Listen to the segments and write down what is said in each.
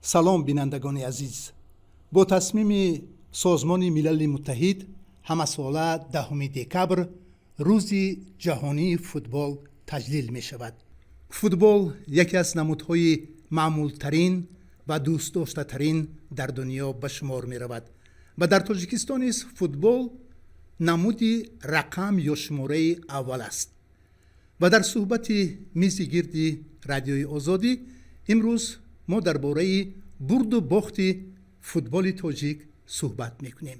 Салом, бинандагони азиз! Бо тасмими Созмони Милали Муттаҳид ҳамасола 10 декабр Рӯзи ҷаҳонии футбол таҷлил мешавад. Футбол яке аз намудҳои маъмултарин ва дӯстдоштатарин дар дунё ба шумор меравад ва дар Тоҷикистон низ футбол намуди рақам ё шумораи аввал аст. Ва дар суҳбати мизи гирди Радиои Озодӣ имрӯз мо дар бораи бурду бохти футболи тоҷик суҳбат мекунем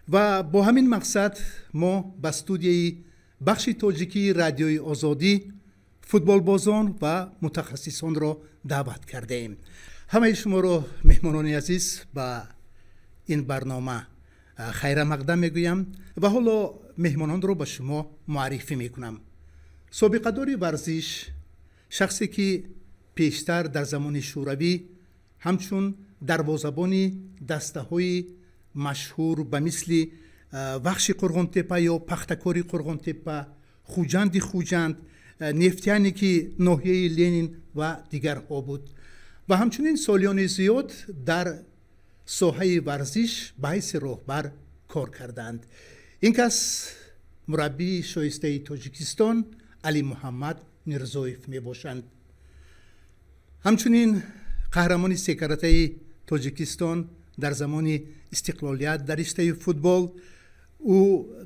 ва бо ҳамин мақсад мо ба студияи бахши тоҷикии Радиои Озодӣ футболбозон ва мутахассисонро даъват кардаем. Ҳамаи шуморо, меҳмонони азиз, ба ин барнома хайрамақдам мегӯям ва ҳоло меҳмононро ба шумо муаррифӣ мекунам. Собиқадори варзиш, шахсе ки пештар дар замони Шӯравӣ ҳамчун дарвозабони дастаҳои машҳур ба мисли Вахши Қурғонтеппа ё Пахтакори Қурғонтеппа, Хуҷанди Хуҷанд, Нефтяники ноҳияи Ленин ва дигарҳо буд ва ҳамчунин солиёни зиёд дар соҳаи варзиш ба ҳайси роҳбар кор кардаанд, ин кас мураббии шоистаи Тоҷикистон Алимуҳаммад Мирзоев мебошанд. Ҳамчунин қаҳрамони секаратаи Тоҷикистон дар замони истиқлолият дар риштаи футбол, ӯ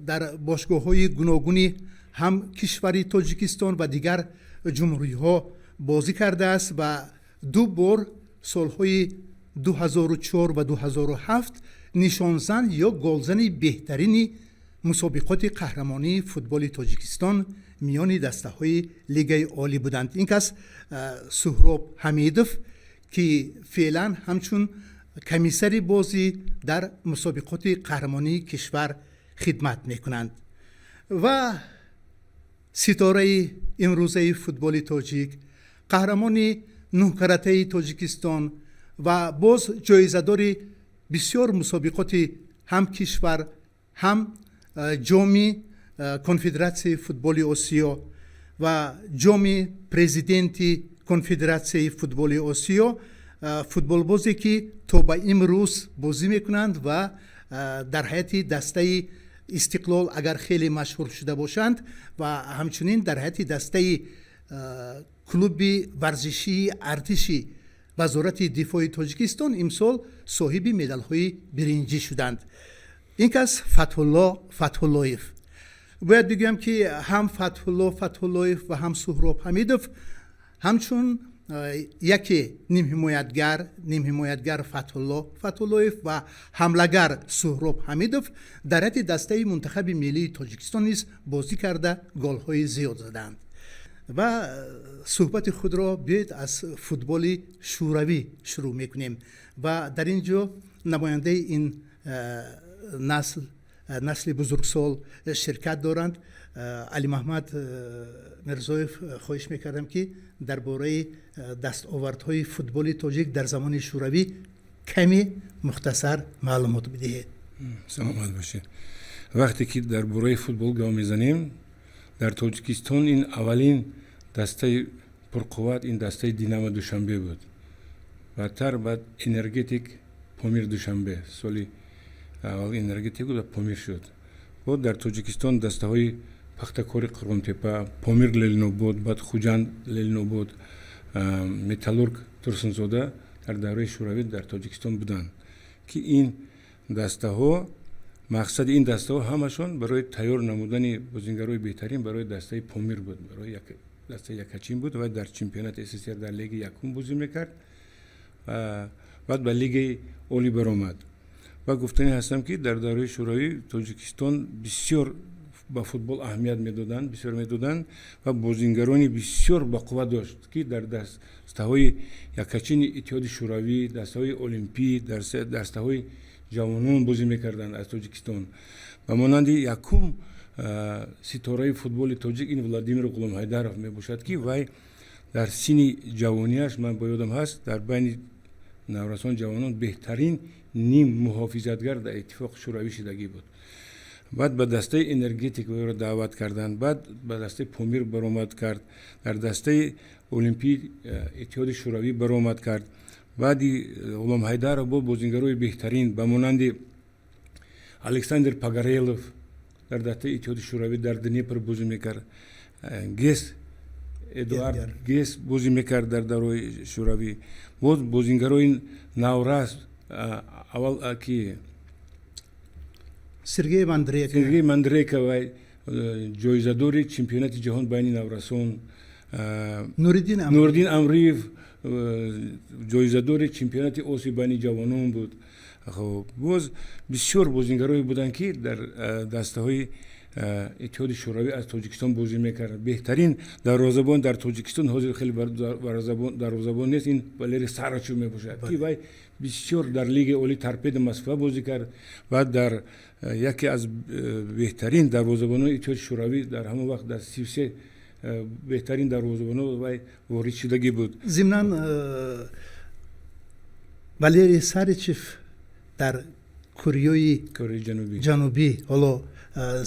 дар бошгоҳҳои гуногуни ҳам кишвари Тоҷикистон ва дигар ҷумҳуриҳо бозӣ кардааст ва ду бор, солҳои 2004 ва 2007, нишонзан ё голзани беҳтарини мусобиқоти қаҳрамонии футболи Тоҷикистон миёни дастаҳои Лигаи Олӣ буданд. Ин кас Суҳроб Ҳамидов, ки феълан ҳамчун комиссари бозӣ дар мусобиқоти қаҳрамонии кишвар хидмат мекунанд. Ва ситораи имрӯзаи футболи тоҷик, қаҳрамони нӯҳкаратаи Тоҷикистон ва боз ҷоизадори бисёр мусобиқоти ҳам кишвар, ҳам ҷоми Конфедератсияи футболи Осиё ва ҷоми президенти Конфедератсияи футболи Осиё, футболбозе ки то ба имрӯз бозӣ мекунанд ва дар ҳайати дастаи Истиқлол агар хеле машҳур шуда бошанд ва ҳамчунин дар ҳайати дастаи клуби варзишии артиши Вазорати дифои Тоҷикистон имсол соҳиби медалҳои биринҷӣ шуданд. Ин кас Фатҳулло Фатҳуллоев. Бояд бигӯям, ки ҳам Фатҳулло Фатҳуллоев ва ҳам Суҳроб Ҳамидов ҳамчун яке нимҳимоятгар Фатҳулло Фатҳуллоев ва ҳамлагар Суҳроб Ҳамидов дар ҳайати дастаи мунтахаби миллии Тоҷикистон низ бозӣ карда, голҳои зиёд задаанд. Ва суҳбати худро биёед аз футболи шӯравӣ шурӯъ мекунем ва дар ин ҷо намояндаи ин насл, насли бузургсол ширкат доранд. Алимаҳмад Мирзоев, хоҳиш мекардам, ки дар бораи дастовардҳои футболи тоҷик дар замони шӯравӣ каме мухтасар маълумот бидиҳед. Саломат бошед. Вақте ки дар бораи футбол гап мезанем, дар Тоҷикистон ин аввалин дастаи пурқувват ин дастаи Динамо Душанбе буд, баъдтар баъд Энергетик, Помир Душанбе. Соли аввал Энергетик буд ва Помир шуд. Бо дар Тоҷикистон дастаҳои Пахтакори Қурғонтеппа, Помир Ленинобод, баъд Хуҷанд Ленинобод, Металлург Турсунзода дар давраи шӯравӣ дар Тоҷикистон буданд, ки ин дастаҳо, мақсади ин дастаҳо ҳамашон барои тайёр намудани бозингарои беҳтарин барои дастаи Помир буд, барои дастаи якачин буд ва дар чемпионати СССР дар лигаи якум бозӣ мекард, баъд ба Лигаи Олӣ баромад. Ва гуфтанӣ ҳастам, ки дар давраи шӯравӣ Тоҷикистон бисёр ба футбол аҳамият медоданд, бисёр медоданд ва бозингарони бисёр бақувват дошт, ки дар дастаҳои якачини Иттиҳоди Шӯравӣ, дастаҳои олимпӣ, дастаҳои ҷавонон бозӣ мекарданд аз Тоҷикистон. Ба монанди якум ситораи футболи тоҷик ин Владимир Ғуломҳайдаров мебошад, ки вай дар синни ҷавонияш, ман ба ёдам ҳаст, дар байни наврасон, ҷавонон беҳтарин ним муҳофизатгар дар Иттифоқи Шӯравӣ шидагӣ буд. Баъд ба дастаи Энергетик вайро даъват карданд, баъд ба дастаи Помир баромад кард, дар дастаи олимпии Иттиҳоди Шӯравӣ баромад кард. Баъди Ғуломҳайдаров бо бозингарои беҳтарин ба монанди Александр Пагарелов дар дастаи Иттиҳоди Шӯравӣ дар Днепр бозӣ мекард, Гес, Эдуард Гес бозӣ мекард дар давраи Шӯравӣ. Боз бозингарои наврас, аввал ки Сергей Мандрека. Сергей Мандрека, вай ҷоизадори чемпионати ҷаҳон байни наврасон. Нуриддин. Нуриддин Амриев ҷоизадори чемпионати Осиё байни ҷавонон буд. Хоб, боз бисёр бозингарое буданд, ки дар дастаҳои Иттиҳоди Шӯравӣ аз Тоҷикистон бозӣ мекард. Беҳтарин дарвозабон дар Тоҷикистон, ҳозир хеле дарвозабон нест, ин Валерий Сарычев мебошад, ки вай бисёр дар Лигаи олии Торпедо Москва бозӣ кард ва дар яке аз беҳтарин дарвозабонои Иттиҳоди Шӯравӣ дар ҳамон вақт дар 33 беҳтарин дарвозабоно вай ворид шудагӣ буд. Зимнан, Валерий Саричев дар Кореяи Ҷанубӣ ҳоло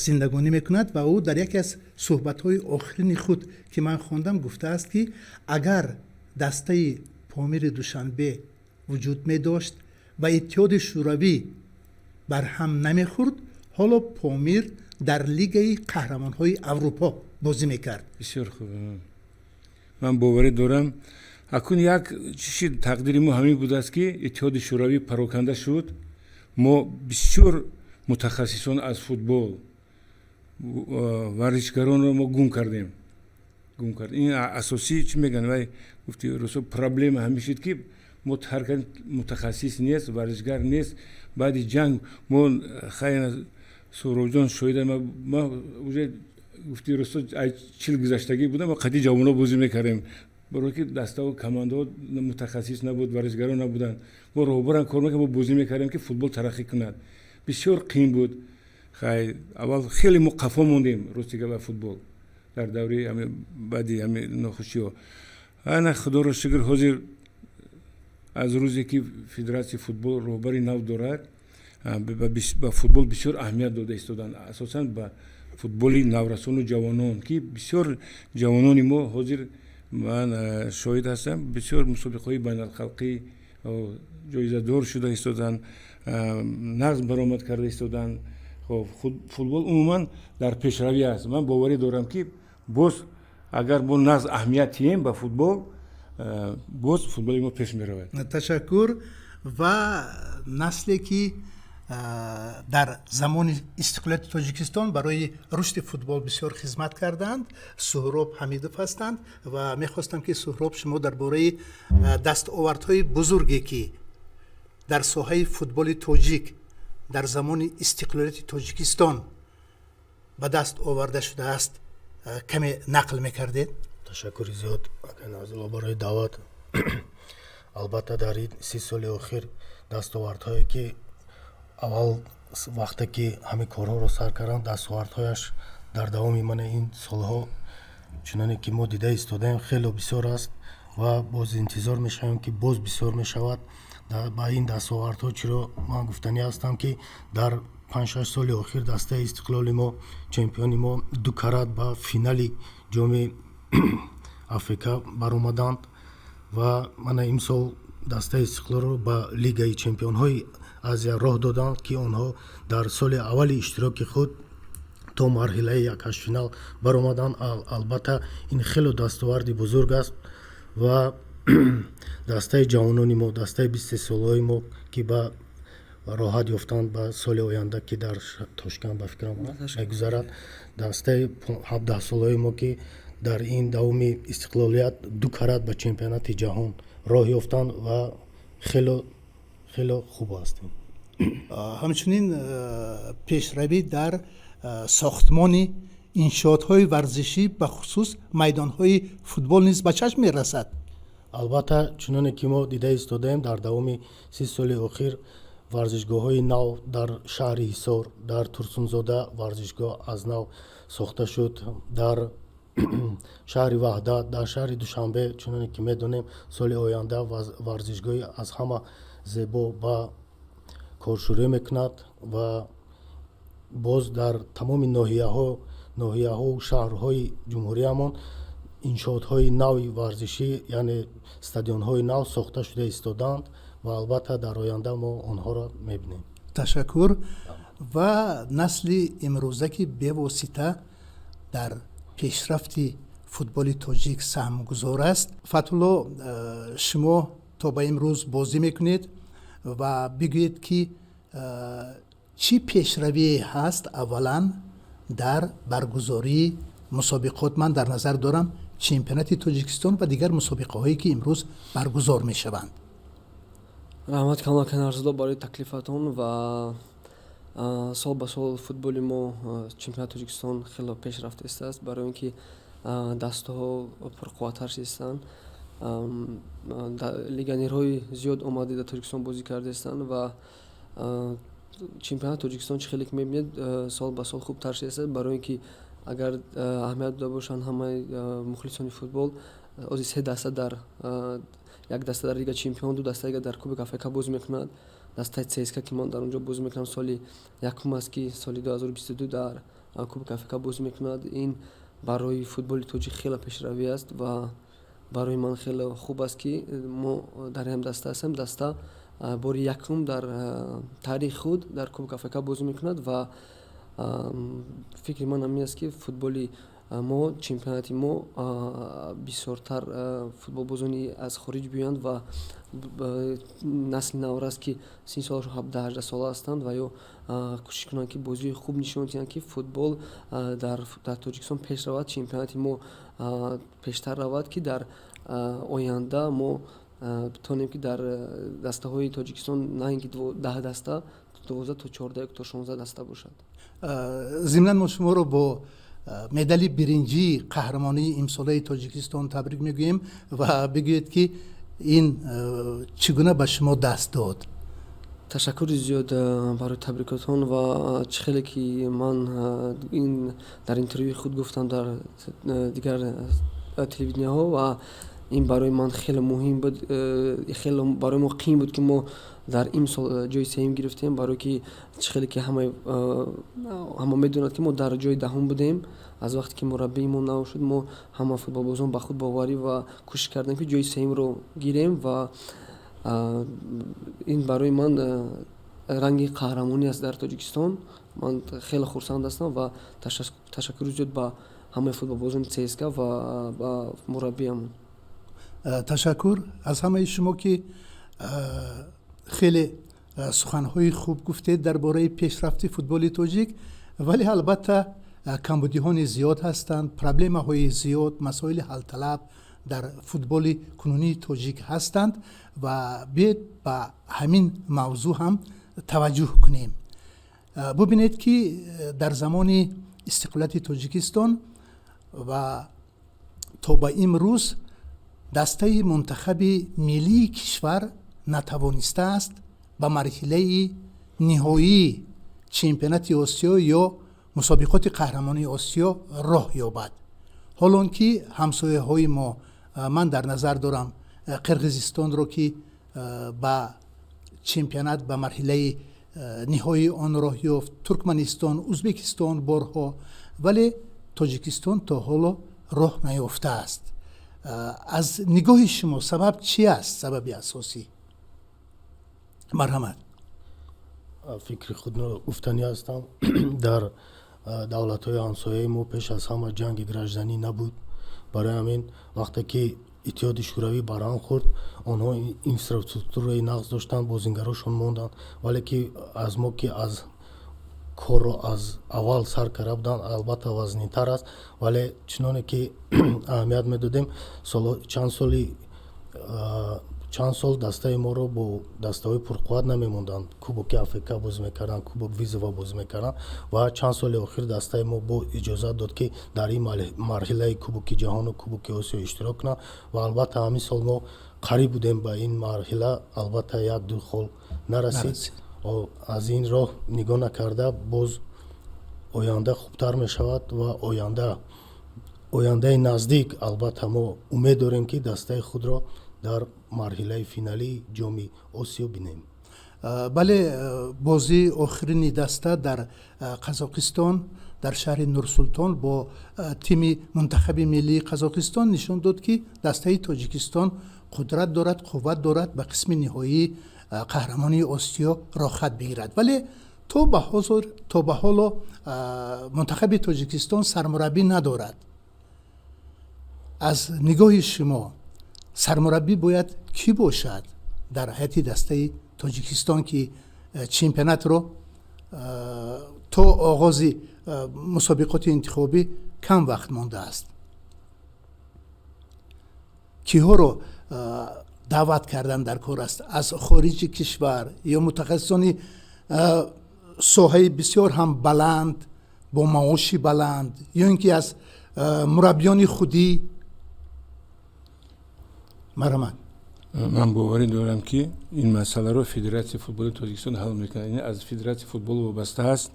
зиндагонӣ мекунад ва ӯ дар яке аз суҳбатҳои охирини худ, ки ман хондам, гуфтааст, ки агар дастаи Помири Душанбе вуҷуд медошт ва Иттиҳоди Шӯравӣ барҳам намехӯрд, ҳоло Помир дар Лигаи қаҳрамонҳои Аврупо бозӣ мекард. Бисёр хуб, ман боварӣ дорам. Акун як чиши тақдири мо ҳамин будааст, ки Иттиҳоди Шӯравӣ пароканда шуд. Мо бисёр мутахассисон аз футбол, варзишгаронро мо гум кардем, гум кард. Ин асосӣ, чӣ мегӯянд, вай гуфти русо, проблема ҳамин шуд, ки мо тарк кардем, мутахассис нест, варзишгар нест. Баъди ҷанг мо, хайр, Суҳробҷон шоҳида, ма уже, гуфти русо, 40 гузаштагӣ будам, мо қади ҷавоно бозӣ мекардем, барое ки даставу командаҳо мутахассис набуд, варзишгарон набуданд. Мо роҳбарам кор мекардем, мо бозӣ мекардем, ки футбол тараққӣ кунад. Бисёр қиин буд. Хай, аввал хеле мо қафо мондем, рости гап, футбол дар давраи баъди ҳами нохушиҳо. Ана, худоро шукр, ҳозир аз рӯзе ки федератсияи футбол роҳбари нав дорад, ба футбол бисёр аҳамият дода истоданд, асосан ба футболи наврасону ҷавонон, ки бисёр ҷавонони мо ҳозир, ман шоҳид ҳастам, бисёр мусобиқаҳои байналхалқӣ ҷоизадор шуда истоданд, нағз баромад карда истоданд. Хоб, футбол умуман дар пешравӣ аст. Ман боварӣ дорам, ки боз агар мо нағз аҳамият диҳем ба футбол, боз футболи мо пеш меравад. Ташаккур. Ва насле ки дар замони истиқлолияти Тоҷикистон барои рушди футбол бисёр хизмат карданд, Суҳроб Ҳамидов ҳастанд. Ва мехостам, ки, Суҳроб, шумо дар бораи дастовардҳои бузурге, ки дар соҳаи футболи тоҷик дар замони истиқлолияти Тоҷикистон ба даст оварда шудааст, каме нақл мекардед. Ташаккури зиёд, акай Назило, барои даъват. Албатта, дар ин 30 соли охир дастовардҳое ки аввал вақте ки ҳамин корҳоро сар кардам, дастовардҳояш дар давоми мана ин солҳо, чуноне ки мо дида истодаем, хело бисёр аст ва боз интизор мешавем, ки боз бисёр мешавад. Ба ин дастовардҳо чиро ман гуфтанӣ ҳастам, ки дар 5-6 соли охир дастаи Истиқлоли мо, чемпиони мо, ду карат ба финали Ҷоми Африка баромаданд ва мана имсол дастаи Истиқлолро ба Лигаи чемпионҳои Азия роҳ доданд, ки онҳо дар соли аввали иштироки худ то марҳилаи якҳаштфинал баромаданд. Албатта, ин хело дастоварди бузург аст. Ва дастаи ҷавонони мо, дастаи 23-солаҳои мо, ки ба роҳат ёфтанд ба соли оянда, ки дар Тошканд, ба фикрам, мегузарад, дастаи 17-солаҳои мо, ки дар ин давоми истиқлолият ду карат ба чемпионати ҷаҳон роҳ ёфтанд ва хело хело хуб ҳастем. Ҳамчунин пешравӣ дар сохтмони иншоотҳои варзишӣ, бахусус майдонҳои футбол низ ба чашм мерасад. Албатта, чуноне ки мо дида истодаем, дар давоми 30 соли охир варзишгоҳҳои нав дар шаҳри Ҳисор, дар Турсунзода варзишгоҳ аз нав сохта шуд, дар шаҳри Ваҳдат, дар шаҳри Душанбе, чуноне ки медонем, соли оянда варзишгоҳи аз ҳама зебо ба кор шурӯъ мекунад ва боз дар тамоми ноҳияҳо, ноҳияҳову шаҳрҳои ҷумҳуриямон. Иншоотҳои нави варзишӣ, яъне стадионҳои нав сохта шуда истодаанд ва албатта дар оянда мо онҳоро мебинем. Ташаккур. Ва насли имрӯза, ки бевосита дар пешрафти футболи тоҷик саҳмгузор аст. Фатҳулло, шумо то ба имрӯз бозӣ мекунед ва бигӯед, ки чӣ пешравие ҳаст аввалан дар баргузории мусобиқот? Ман дар назар дорам чемпионати Тоҷикистон ва дигар мусобиқаҳое, ки имрӯз баргузор мешаванд. Раҳмат, камака Нарзулло, барои таклифатон. Ва сол ба сол футболи мо, чемпионати Тоҷикистон хело пеш рафта истааст, барои он ки дастаҳо пурқувваттар шудастанд, легионерҳои зиёд омада дар Тоҷикистон бозӣ кардаистанд ва чемпионати Тоҷикистон, чӣ хеле ки мебинед, сол ба сол хубтар шудааст, барои он ки агар аҳамият дода бошанд ҳамаи мухлисони футбол, ози се даста дар як даста дар Лига чемпион, ду даста дар Кубок АФК бозӣ мекунад. Дастаи ЦСКА, ки ман дар он ҷо бозӣ мекунам, соли якум аст, ки соли 2022 дар Кубок АФК бозӣ мекунад. Ин барои футболи тоҷик хеле пешравӣ аст ва барои ман хеле хуб аст, ки мо дар ҳам даста ҳастем. Даста бори якум дар таърихи худ дар Кубок АФК бозӣ мекунад ва фикри ман ҳамин аст, ки футболи мо, чемпионати мо бисёртар футболбозони аз хориҷ биёянд ва насли наврас, ки синни солашон 17-18 сола ҳастанд, ва ё кӯшиш кунанд, ки бозии хуб нишон диҳанд, ки футбол дар Тоҷикистон пеш равад, чемпионати мо пештар равад, ки дар оянда мо битонем, ки дар дастаҳои Тоҷикистон на ин ки 10 даста, 12 то 14 то 16 даста бошад. Зимнан мо шуморо бо медали биринҷии қаҳрамонии имсолаи Тоҷикистон табрик мегӯем ва бигӯед, ки ин чӣ гуна ба шумо даст дод? Ташаккури зиёд барои табрикотон. Ва чӣ хеле ки ман ин дар интервюи худ гуфтам дар дигар телевиденияҳо, ва ин барои ман хеле муҳим буд, хеле барои мо қиин буд, ки мо дар имсол ҷои сеюм гирифтем, барое ки чӣ хеле ки ҳама медонад, ки мо дар ҷои 10-ум будем. Аз вақте ки мураббии мо нав шуд, мо ҳама футболбозон ба худ боварӣ ва кӯшиш кардем, ки ҷои сеюмро гирем. Ва ин барои ман ранги қаҳрамонӣ аст дар Тоҷикистон. Ман хеле хурсанд ҳастам ва ташаккури зиёд ба ҳамаи футболбозони ЦСКА ва ба мураббиямон. Ташаккур аз ҳамаи шумо, ки хеле суханҳои хуб гуфтед дар бораи пешрафти футболи тоҷик, вале албатта камбудиҳони зиёд ҳастанд, проблемаҳои зиёд, масоили ҳалталаб дар футболи кунунии тоҷик ҳастанд ва биед ба ҳамин мавзӯъ ҳам таваҷҷӯҳ кунем. Бубинед, ки дар замони истиқлолияти Тоҷикистон ва то ба имрӯз дастаи мунтахаби миллии кишвар натавонистааст ба марҳилаи ниҳоии чемпионати Осиё ё мусобиқоти қаҳрамонии Осиё роҳ ёбад, ҳолон ки ҳамсояҳои мо, ман дар назар дорам Қирғизистонро, ки ба чемпионат ба марҳилаи ниҳоии он роҳ ёфт, Туркманистон, Узбекистон борҳо, вале Тоҷикистон то ҳоло роҳ наёфтааст. Аз нигоҳи шумо сабаб чи аст, сабаби асосӣ? Марҳамат. Фикри худро гуфтанӣ ҳастам. Дар давлатҳои ҳамсояи мо пеш аз ҳама ҷанги гражданӣ набуд. Барои ҳамин вақте ки Иттиҳоди Шӯравӣ барҳам хӯрд, онҳо инфраструктураи нағз доштанд, бозингарошон монданд, вале ки аз мо, ки аз корро аз аввал сар карда буданд, албатта вазнинтар аст. Вале чуноне ки аҳамият медодем, чанд соли чанд сол дастаи моро бо дастаҳои пурқувват намемонданд, Кубоки Африка бозӣ мекарданд, Кубок Вызова бозӣ мекарданд ва чанд соли охир дастаи мо бо иҷозат дод, ки дар ин марҳилаи Кубоки ҷаҳону Кубоки Осиё иштирок кунанд. Ва албатта ҳамин сол мо қариб будем ба ин марҳила, албатта як ду хол нарасид. Аз ин роҳ нигоҳ накарда, боз оянда хубтар мешавад ва ояндаи наздик албатта мо умед дорем, ки дастаи худро дар марҳилаи финалии Ҷоми Осиё бинем. Бале, бозии охирини даста дар Қазоқистон Дар шаҳри Нурсултон бо тими мунтахаби миллии Қазоқистон нишон дод, ки дастаи Тоҷикистон қудрат дорад, қувват дорад, ба қисми ниҳоии қаҳрамонии Осиё роҳхат бигирад. Вале то ба ҳозир, то ба ҳоло мунтахаби Тоҷикистон сармураббӣ надорад. Аз нигоҳи шумо, сармураббӣ бояд кӣ бошад дар ҳайати дастаи Тоҷикистон, ки чемпионатро то оғози мусобиқоти интихобӣ кам вақт мондааст? Киҳоро даъват кардан дар кор аст аз хориҷи кишвар ё мутахассисони соҳаи бисёр ҳам баланд, бо маоши баланд, ё ин ки аз мураббиёни худӣ? Марҳамат. Ман боварӣ дорам, ки ин масъаларо Федератсияи футболи Тоҷикистон ҳал мекунад. Ин аз Федератсияи футбол вобаста аст.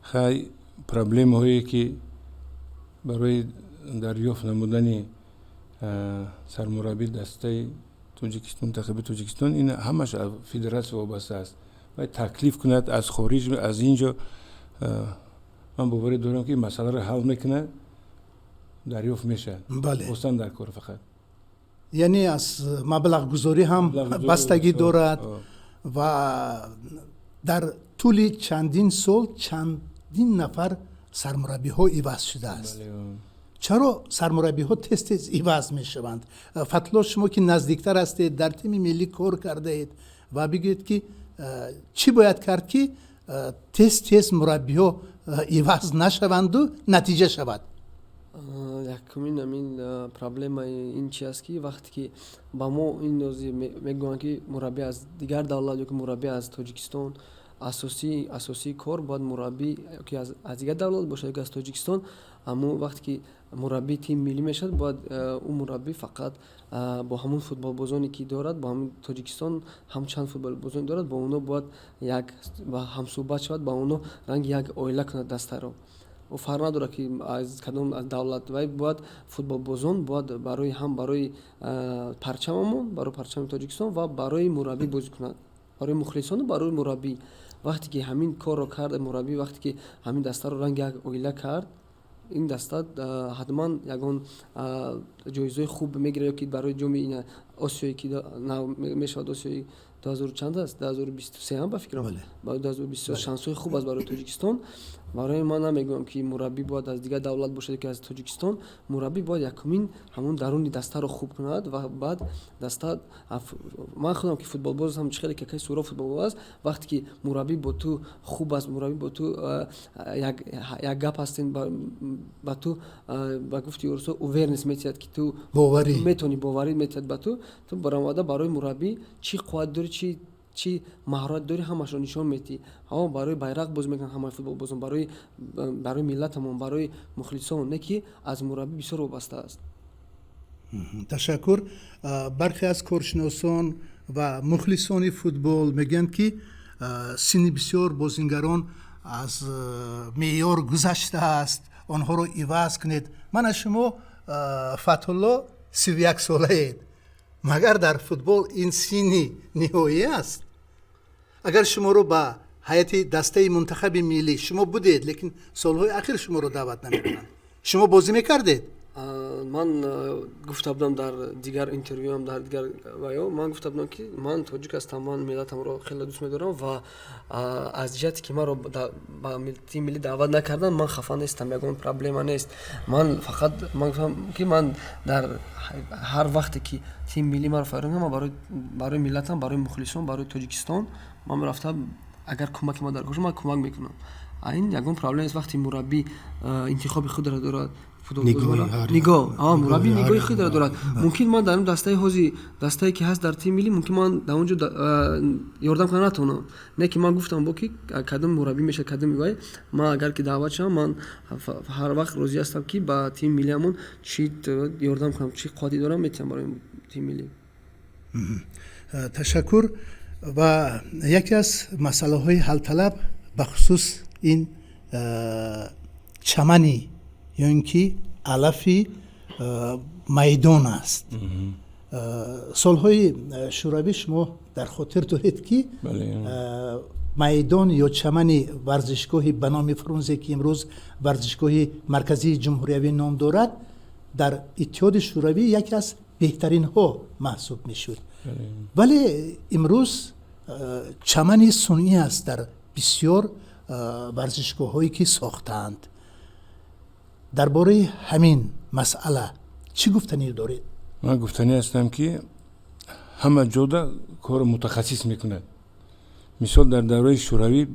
Хай, проблемаҳое, ки барои дарёфт намудани сармураббии дастаи Тоҷикистон, мунтахаби Тоҷикистон, ин ҳамаш аз федератсия вобаста аст. Бояд таклиф кунад аз хориҷ, аз ин ҷо. Ман боварӣ дорам, ки ин масъаларо ҳал мекунад, дарёфт мешавад. Хостан дар кор фақат. Яъне аз маблағгузорӣ ҳам бастагӣ дорад. Ва дар тӯли чандин сол чандин нафар сармураббиҳо иваз шудааст. Чаро сармураббиҳо тез тез иваз мешаванд? Фатҳулло, шумо ки наздиктар ҳастед, дар тими миллӣ кор кардаед, ва бигӯед, ки чӣ бояд кард, ки тез тез мураббиҳо иваз нашаванду натиҷа шавад? Якумин ҳамин проблемаи ин чи аст, ки вақте ки ба мо ин мегӯянд, ки мураббӣ аз дигар давлат ё ки мураббӣ аз Тоҷикистон, асосии кор бояд мураббӣ ки аз дигар давлат бошад ё ки аз Тоҷикистон. Аммо вақте ки мураббии тими миллӣ мешавад, бояд ӯ мураббӣ фақат бо ҳамун футболбозоне, ки дорад, бо ҳамун Тоҷикистон ҳам чанд футболбозон дорад, бо онҳо бояд як ҳамсӯҳбат шавад, ба онҳо ранги як оила кунад дастаро. Ӯ фарқ надорад, ки аз кадом давлат вай. Бояд футболбозон бояд барои ҳам барои парчамамон, барои парчами Тоҷикистон ва барои мураббӣ бозӣ кунад, барои мухлисону барои мураббӣ. Вақте ки ҳамин корро кард мураббӣ, вақте ки ҳамин дастаро ранги як оила кард, ин даста ҳатман ягон ҷоизаҳои хуб мегирад ё ки барои ҷоми Осиёе, ки нав мешавад, Осиёи дуҳазору чанд аст, 2023 ҳам, ба фикрам, 2023, шансҳои хуб аст барои Тоҷикистон. Барои ман намегӯям, ки мураббӣ бояд аз дигар давлат бошад ки аз Тоҷикистон. Мураббӣ бояд якумин ҳамун даруни дастаро хуб кунад ва баъд даста. Ман худам ки футболбоз ҳам, хеле ки Суҳроб футболбоз аст, вақте ки мураббӣ бо ту хуб аст, мураббӣ бо ту як гап ҳастен, ба ту, ба гуфти урусо, уверенность метиҳад, ки ту метавонӣ, боварӣ метиҳад ба ту. Ту баромада барои мураббӣ чӣ қувват дорӣ, чӣ маҳорат дорӣ, ҳамашро нишон медиҳӣ. Ҳамо барои байрақ бозӣ мекунанд ҳамаи футболбозон, барои миллатамон, барои мухлисон, не ки аз мураббӣ бисёр вобаста аст. Ташаккур. Бархе аз коршиносон ва мухлисони футбол мегӯянд, ки синни бисёр бозингарон аз меъёр гузаштааст, онҳоро иваз кунед. Мана шумо, Фатҳулло, 31 солаед. Магар дар футбол ин синни ниҳоӣ аст? Агар шуморо ба ҳайати дастаи мунтахаби миллӣ, шумо будед, лекин солҳои ахир шуморо даъват намекунанд, шумо бозӣ мекардед? Ман гуфта будам дар дигар интервюам, дар дигар ваё ман гуфта будам, ки ман тоҷик ҳастам, ман миллатамро хеле дӯст медорам ва аз ҷиҳате ки маро ба тими миллӣ даъват накарданд, ман хафа нестам, ягон проблема нест. Ман фақат ман гуфтам, ки ман дар ҳар вақте ки тими миллӣ маро фаро, ман барои миллатам, барои мухлисон, барои Тоҷикистон ман рафта, агар кӯмаки ман дар бошад, ман кӯмак мекунам. Ин ягон проблема нест. Вақте мураббӣ интихоби худро дорад, нигоҳ, мураббӣ нигоҳи худро дорад. Мумкин ман дар дастаи ҳози, дастае ки ҳаст дар тими миллӣ, мумкин ман дар он ҷо ёрдам кунда натавонам. Не ки ман гуфтам бо ки кадом мураббӣ мешавад, кадом вай, ман агар ки даъват шавам, ман ҳар вақт розӣ ҳастам, ки ба тими миллиамон чӣ ёрдам кунам, чӣ қуввате дорам, метиҳам барои тими миллӣ. Ташаккур. Ва яке аз масъалаҳои ҳалталаб, бахусус ин чамани ё ин ки алафи майдон аст. Солҳои Шӯравӣ шумо дар хотир доред, ки Майдон ё чамани варзишгоҳи ба номи Фрунзе, ки имрӯз варзишгоҳи марказии ҷумҳуриявӣ ном дорад, дар Иттиҳоди Шӯравӣ яке аз беҳтаринҳо маҳсуб мешуд, вале имрӯз чамани сунъӣ аст дар бисёр варзишгоҳҳое, ки сохтаанд. Дар бораи ҳамин масъала чӣ гуфтанӣ доред? Ман гуфтанӣ ҳастам, ки ҳама ҷода корро мутахассис мекунад. Мисол, дар давраи Шӯравӣ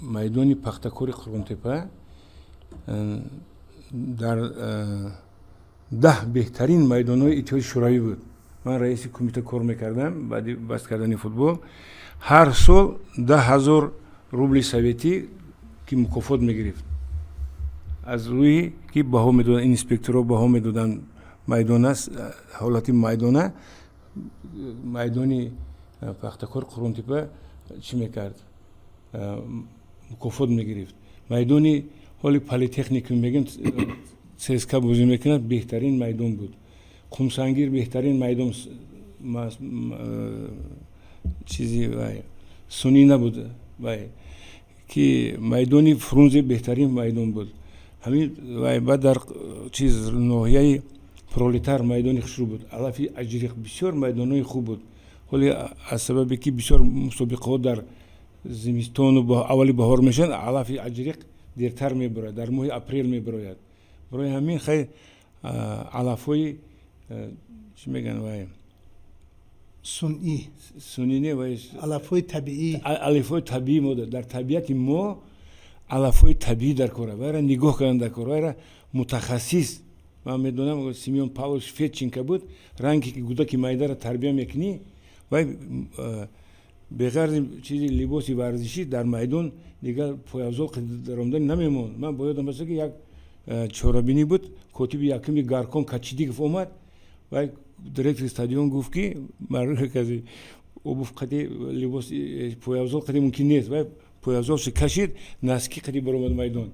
майдони Пахтакори Қурғонтепа дар 10 беҳтарин майдонҳои Иттиҳоди Шӯравӣ буд. Ман раиси кумита кор мекардам. Баъди баст кардани футбол ҳар сол 10 000 рубли советӣ ки мукофот мегирифт, аз рӯи ки баҳо медоданд, инспекторо баҳо медоданд майдона, ҳолати майдона. Майдони Пахтакор Қурғонтепа чӣ мекард? Мукофот мегирифт. Майдони ҳоли Политехникум мегӯем, ЦСКА бозӣ мекунад, беҳтарин майдон буд. Қумсангир беҳтарин майдон, чизи сунъӣ набуд, вай ки майдони Фрунзе беҳтарин майдон буд. Ҳамин вай баъд дар чиз ноҳияи Пролетар майдони хушрӯ буд, алафи аҷриқ, бисёр майдонҳои хуб буд. Ҳоле аз сабабе ки бисёр мусобиқаҳо дар зимистону аввали баҳор мешаванд, алафи аҷриқ дертар мебарояд, дар моҳи апрел мебарояд. Барои ҳамин хай алафҳои чӣ мегӯянд вай? Сунъӣ. Сунъӣ не, вай. Алафҳои табиӣ. Алафҳои табиӣ. Мо дар табиати мо алафҳои табиӣ дар кора, вайра нигоҳ кардан дар кор, вайра мутахассис. Ман медонам, Семён Павлович Федченко буд. Ранге ки кӯдаки майдаро тарбия мекунӣ, вай беғарзи чизи либоси варзишӣ дар майдон дигар пойафзол даромадани намемонд. Ман бо ёдам аст, ки як чорабинӣ буд, котиби якуми горком Качидиков омад. Вай директори стадион гуфт, ки кази обув қади либос пойафзол қади мумкин нест. Вай пойафзолшо кашид, носки қади баромад майдон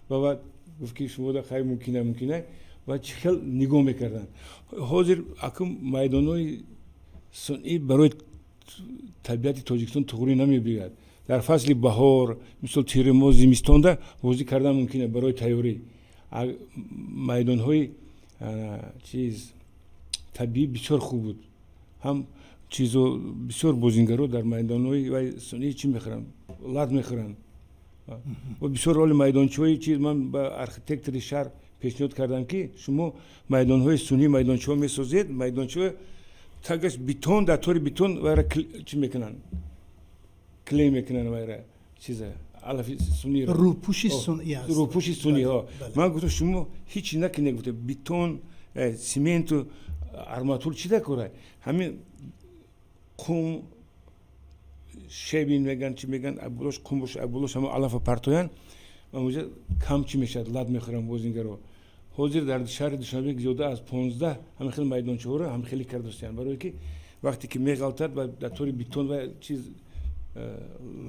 ва баъд гуфт, ки шумо хай мумкина, мумкина. Ва чӣ хел нигоҳ мекарданд. Ҳозир акун майдонҳои сунъӣ барои табиати Тоҷикистон туғрӣ намебиёяд. Дар фасли баҳор, мисол тиримоҳ, зимистонда бозӣ кардан мумкин аст барои тайёрӣ. Майдонҳои чиз табиӣ бисёр хуб буд. Ҳам чизо бисёр бозингаро дар майдонҳои вай сунъӣ чӣ мехӯранд? Лат мехӯранд ва бисёр оли майдончаҳои чиз. Ман ба архитектори шаҳр пешниҳод кардам, ки шумо майдонҳои сунъӣ, майдончаҳо месозед, майдончаҳо тагаш бетон, дар тори бетон вайра чӣ мекунанд? Клей мекунанд вайра, чиза, алафи сунъиро. Рӯпӯши сунъӣ аст. Рӯпӯши сунъиҳо. Ман гуфтам, шумо ҳичи накунед, гуфтам, бетон, цементу арматур чӣ дакора? Ҳамин қум, щебень меган, чӣ меган, абулош қум боша, абулош ҳама алафа партоянд ва онҷа кам чӣ мешавад? Лат мехӯранд бозингаро. Ҳозир дар шаҳри Душанбе зиёда аз 15 ҳамин хел майдончаҳоро ҳам хеле кардастиянд, барое ки вақте ки меғалтад ва дар тори бетон ва чиз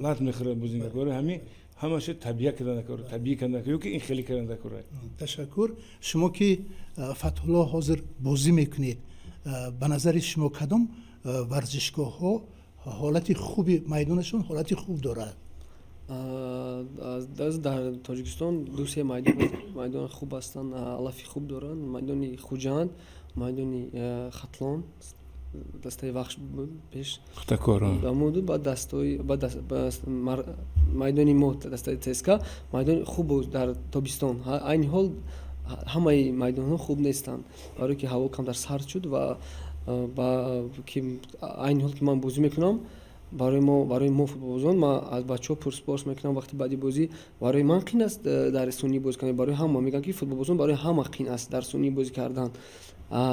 лат мехӯрад бозингар. Барои ҳамин ҳамаша табиа кардан кор, табиӣ кардан ё ки ин хеле кардан кор. Ташаккур. Шумо ки, Фатҳулло, ҳозир бозӣ мекунед, ба назари шумо кадом варзишгоҳҳо ҳолати хуби майдонашон ҳолати хуб дорад? Дар Тоҷикистон ду се майдон хуб ҳастанд, алафи хуб доранд: майдони Хуҷанд, майдони Хатлон, дастаи Вахш пеш буд, баъд дастаи майдони мо, дастаи ЦСКА, майдони хуб буд дар тобистон. Айни ҳол ҳамаи майдонҳо хуб нестанд, барое ки ҳаво камтар сард шуд ва ки айни ҳол ки ман бозӣ мекунам, барои мо футболбозон, ман аз бачаҳо пурсупорс мекунам вақти баъди бозӣ: барои ман қин аст дар сунъӣ бозӣ кардан, барои ҳама мегӯям, ки футболбозон барои ҳама қин аст дар сунъӣ бозӣ кардан.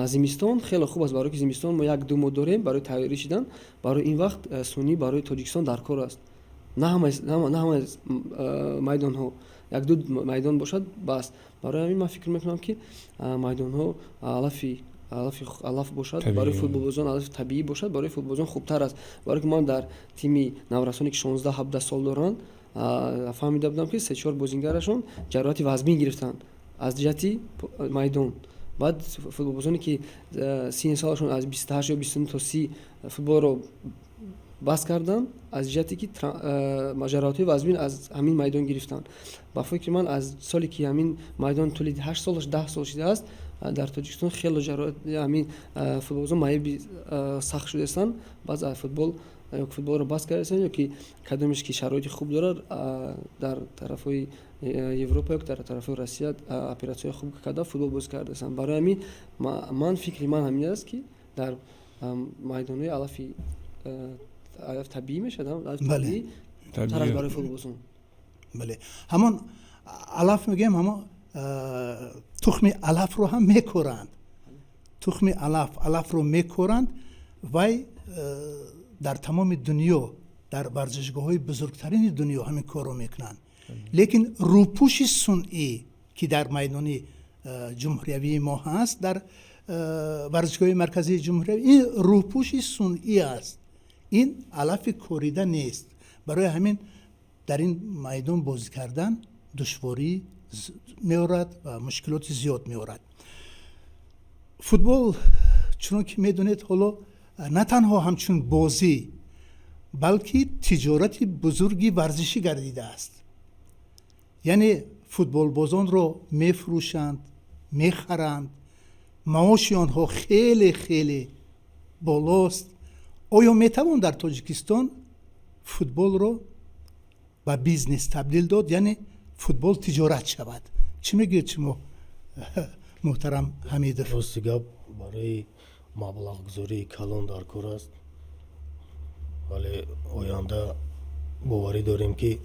Зимистон хеле хуб аст, барое ки зимистон мо як ду моҳ дорем барои тайёрӣ шидан. Барои ин вақт сунъӣ барои Тоҷикистон дар кор аст. На ҳамаи майдонҳо, як ду майдон бошад, бас. Барои ҳамин ман фикр мекунам, ки майдонҳо алаф бошад барои футболбозон, алафи табиӣ бошад, барои футболбозон хубтар аст. Барое ки ман дар тими наврасоне, ки 16-17 сол доранд, фаҳмида будам, ки се чор бозингарашон ҷароҳати вазмин гирифтанд аз ҷиҳати майдон. Баъд футболбозоне, ки синни солашон аз 28 ё 29 то 30 футболро Бас карданд аз ҷиҳате, ки ҷароҳатҳои вазмин аз ҳамин майдон гирифтанд. Ба фикри ман, аз соле, ки ҳамин майдон тӯли 8 сол, 10 сол шудааст, дар Тоҷикистон хело ҳамин футболбозон маъюби сахт шудаистанд. Баъз аз футбол ё футболро бас кардаистанд, ё ки кадомеш, ки шароити хуб дорад, дар тарафҳои Европа ё дар тарафҳои Россия оператсияҳои хуб карда, футбол бозӣ кардаистанд. Барои ҳамин ман, фикри ман ҳамин аст, ки дар майдонҳои алафи, алаф табиӣ мешавад, алаф табиӣ тар аст барои футболбозон. Бале, ҳамон алаф мегӯем, ҳамон тухми алафро ҳам мекоранд, тухми алаф, алафро мекоранд. Вай дар тамоми дунё, дар варзишгоҳҳои бузургтарини дунё ҳамин корро мекунанд. Лекин рӯпӯши сунъӣ, ки дар майдони ҷумҳуриявии мо ҳаст, дар варзишгоҳи марказии ҷумҳуриявӣ, ин рӯпӯши сунъӣ аст, ин алафи корида нест. Барои ҳамин дар ин майдон бозӣ кардан душворӣ меорад ва мушкилоти зиёд меорад. Футбол, чунон ки медонед, ҳоло на танҳо ҳамчун бозӣ, балки тиҷорати бузурги варзишӣ гардидааст. Яъне футболбозонро мефурӯшанд, мехаранд, маоши онҳо хеле хеле болост. Оё метавон дар Тоҷикистон футболро ба бизнес табдил дод, яъне футбол тиҷорат шавад? Чӣ мегӯед шумо, муҳтарам Ҳамидов? Рости гап, барои маблағгузории калон дар кор аст, вале оянда боварӣ дорем, ки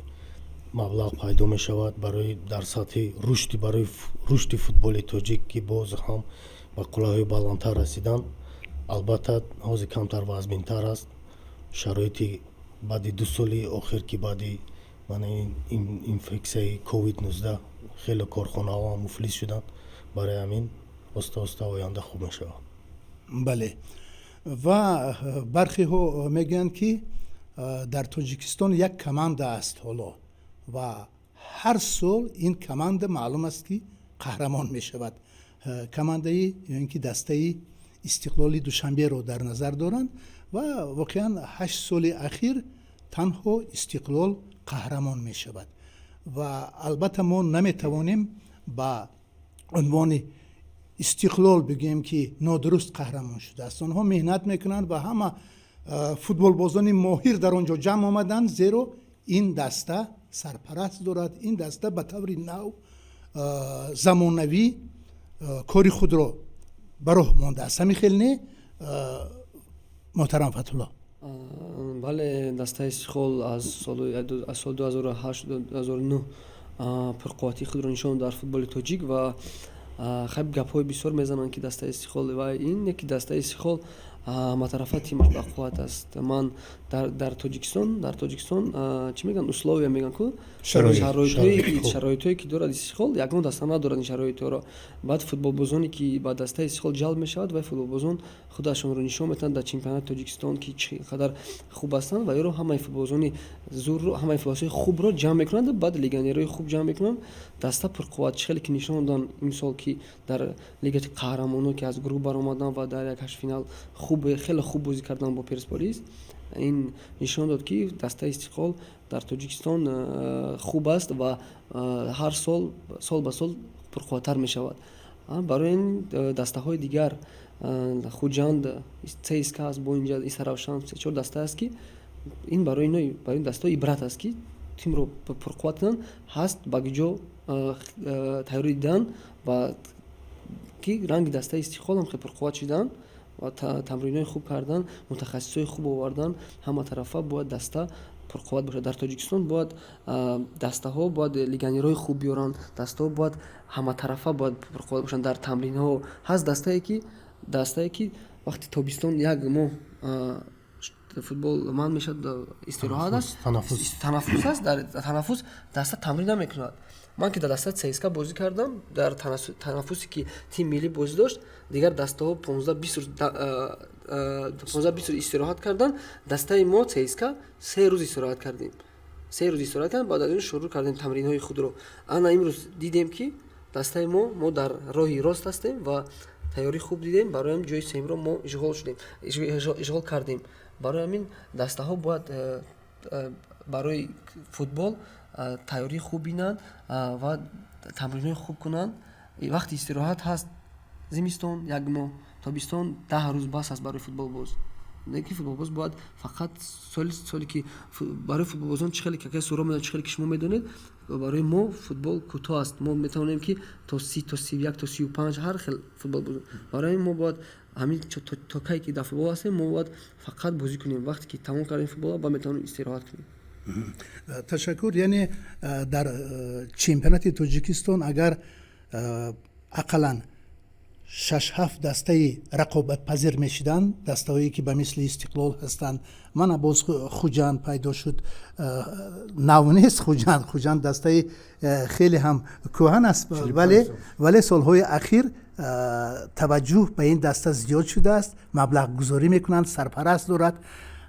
маблағ пайдо мешавад барои дар сатҳи рушди, барои рушди футболи тоҷик, ки боз ҳам ба қуллаҳои баландтар расидан. Албатта, ҳозир камтар вазминтар аст шароити баъди 2 соли охир, ки баъди мана ин инфексияи ковид-19 хеле корхонаҳо муфлис шуданд. Барои ҳамин оста оста оянда хуб мешавад. Бале, ва бархеҳо мегӯянд, ки дар Тоҷикистон як команда аст ҳоло ва ҳар сол ин команда маълум аст, ки қаҳрамон мешавад. Командаи ё ин ки дастаи Истиқлоли Душанберо дар назар доранд. Ва воқеан 8 соли ахир танҳо Истиқлол қаҳрамон мешавад. Ва албатта мо наметавонем ба унвони Истиқлол бигӯем, ки нодуруст қаҳрамон шудааст. Онҳо меҳнат мекунанд ва ҳама футболбозони моҳир дар он ҷо ҷамъ омаданд, зеро ин даста сарпараст дорад. Ин даста ба таври нав, замонавӣ кори худро ба роҳ мондааст. Ҳамин хел не, муҳтарам Фатҳулло? Бале, дастаи Истиқлол аз соли 2008, 2009 пурқувватии худро нишон дар футболи тоҷик. Ва хеле гапҳои бисёр мезананд, ки дастаи Истиқлол ва ин не, ки дастаи Истиқлол ҳаматарафа тимаш бақувват аст. Ман дар Тоҷикистон чӣ мегӯянд, условия мегӯянд ку, шароитҳое, ки дорад Истиқлол, ягон даста надорад ин шароитҳоро. Баъд футболбозоне, ки ба дастаи Истиқлол ҷалб мешавад, вай футболбозон худашонро нишон метаҳанд дар чемпионати Тоҷикистон, ки чӣ қадар хуб ҳастанд. Ва ёро ҳамаи футболбозони зурро, ҳамаи футболбозони хубро ҷамъ мекунанд, баъд легионерҳои хуб ҷамъ мекунанд. Даста пурқувват, чӣ хеле ки нишон доданд имсол, ки дар Лигаи қаҳрамонон, ки аз гурӯҳ баромаданд ва дар як ҳаштфинал хуб, хеле хуб бозӣ карданд бо Персполис. Ин нишон дод, ки дастаи Истиқлол дар Тоҷикистон хуб аст ва ҳар сол, сол ба сол пурқувваттар мешавад. Барои ин дастаҳои дигар, Хуҷанд, ЦСКА аст, бо инҷа Истаравшан, се чор даста аст, ки ин барои ино, барои ин дастаҳо ибрат аст, ки тимро пурқувват кунанд. Ҳаст ба куҷо тайёрӣ дидан ва ки ранги дастаи Истиқлол ҳам хеле пурқувват шидан ва тамринҳои хуб кардан, мутахассисҳои хуб овардан. Ҳама тарафа бояд даста пурқувват бошад. Дар Тоҷикистон бояд дастаҳо бояд легионерҳои хуб биёранд, дастаҳо бояд ҳаматарафа бояд пурқувват бошанд дар тамринҳо. Ҳаст дастае, ки вақти тобистон як моҳ футбол манъ мешавад, истироҳат аст, танаффус аст, дар танаффус даста тамрин намекунад. Ман ки дар дастаи ЦСКА бозӣ кардам, дар танаффусе, ки тими миллӣ бозӣ дошт, дигар дастаҳо 15-20 рӯз, 15-20 рӯз истироҳат карданд, дастаи мо ЦСКА 3 рӯз истироҳат кардем. 3 рӯз истироҳат кардем, баъд аз ин шурӯъ кардем тамринҳои худро. Ана имрӯз дидем, ки дастаи мо дар роҳи рост ҳастем ва тайёрӣ хуб дидем. Барои ҳам ҷои сеюмро мо ишғол шудем, ишғол кардем. Барои ҳамин дастаҳо бояд барои футбол тайёрии хуб бинанд ва тамринҳои хуб кунанд. Вақти истироҳат ҳаст: зимистон як моҳ, тобистон 10 рӯз бас аст барои футболбоз. Не ки футболбоз бояд фақат соли соле ки барои футболбозон, чӣ хеле какаи Суҳроб медонад, чӣ хеле ки шумо медонед, барои мо футбол кӯтоҳ аст. Мо метавонем ки то 30, то 31, то 35 ҳар хел футбол бозем. Барои ҳамин мо бояд ҳамин то кай ки дар футбол ҳастем, мо бояд фақат бозӣ кунем. Вақте ки тамом кардем футболро, ба метавонем истироҳат кунем. Ташаккур. Яъне дар чемпионати Тоҷикистон агар ақаллан шаш-ҳафт дастаи рақобатпазир мешиданд, дастаҳое ки ба мисли Истиқлол ҳастанд, мана боз Хуҷанд пайдо шуд, нав нест Хуҷанд. Хуҷанд дастаи хеле ҳам кӯҳан аст, вале солҳои ахир таваҷҷӯҳ ба ин даста зиёд шудааст, маблағгузорӣ мекунанд, сарпараст дорад.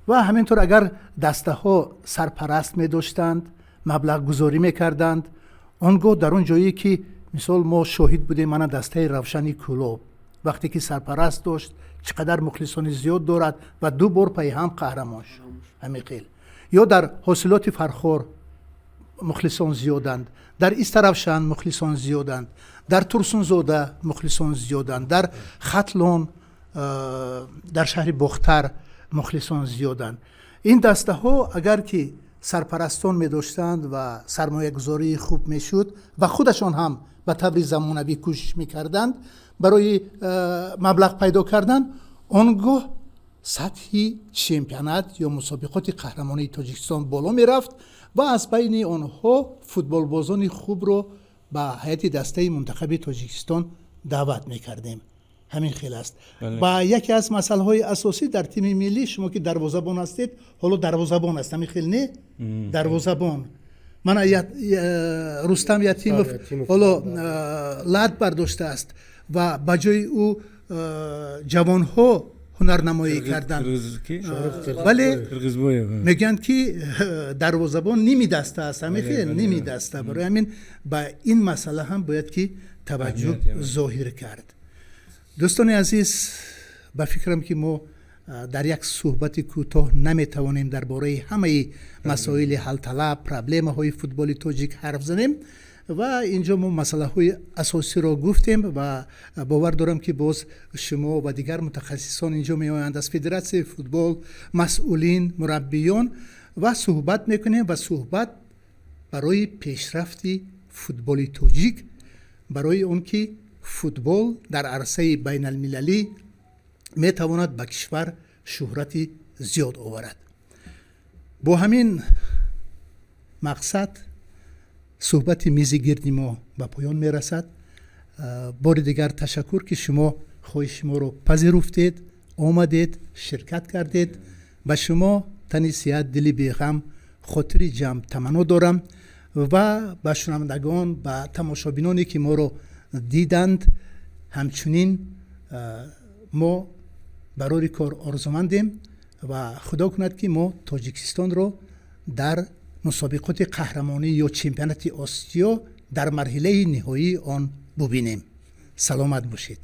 Ва ҳамин тавр агар дастаҳо сарпараст медоштанд, маблағгузорӣ мекарданд, он гоҳ дар он ҷое ки мисол мо шоҳид будем, мана дастаи Равшани Кӯлоб вақте ки сарпараст дошт, чӣ қадар мухлисони зиёд дорад ва ду бор пайи ҳам қаҳрамон шуд. Ҳамин хел ё дар Ҳосилоти Фархор мухлисон зиёданд, дар Истаравшан мухлисон зиёданд, дар Турсунзода мухлисон зиёданд, дар Хатлон, дар шаҳри Бохтар мухлисон зиёданд. Ин дастаҳо агар ки сарпарастон медоштанд ва сармоягузории хуб мешуд ва худашон ҳам ба таври замонавӣ кӯшиш мекарданд барои маблағ пайдо кардан, он гоҳ сатҳи чемпионат ё мусобиқоти қаҳрамонии Тоҷикистон боло мерафт ва аз байни онҳо футболбозони хубро ба ҳайати дастаи мунтахаби Тоҷикистон даъват мекардем. Ҳамин хел аст. Ва яке аз масъалаҳои асосӣ дар тими миллӣ, шумо ки дарвозабон ҳастед, ҳоло дарвозабон аст, ҳамин хел не? Дарвозабон мана Рустам Ятимов ҳоло лат бардоштааст ва ба ҷои ӯ ҷавонҳо ҳунарнамоӣ карданд, вале мегӯянд ки дарвозабон ними даста аст. Ҳамин хел, ними даста. Барои ҳамин ба ин масъала ҳам бояд ки таваҷҷӯҳ зоҳир кард. Дӯстони азиз, ба фикрам ки мо дар як суҳбати кӯтоҳ наметавонем дар бораи ҳамаи масоили ҳалталаб, проблемаҳои футболи тоҷик ҳарф занем ва инҷо мо масъалаҳои асосиро гуфтем ва бовар дорам ки боз шумо ва дигар мутахассисон инҷо меоянд аз федератсияи футбол, масъулин, мураббиён ва суҳбат мекунем ва суҳбат барои пешрафти футболи тоҷик, барои он ки футбол дар арсаи байналмилалӣ метавонад ба кишвар шӯҳрати зиёд оварад. Бо ҳамин мақсад суҳбати мизи гирди мо ба поён мерасад. Бори дигар ташаккур, ки шумо хоҳиши моро пазируфтед, омадед, ширкат кардед. Ба шумо тани сиҳат, дили беғам, хотири ҷамъ таманно дорам ва ба шунавандагон, ба тамошобиноне ки моро диданд, ҳамчунин мо барори кор орзумандем ва худо кунад, ки мо Тоҷикистонро дар мусобиқоти қаҳрамонӣ ё чемпионати Осиё дар марҳилаи ниҳоии он бубинем. Саломат бошед.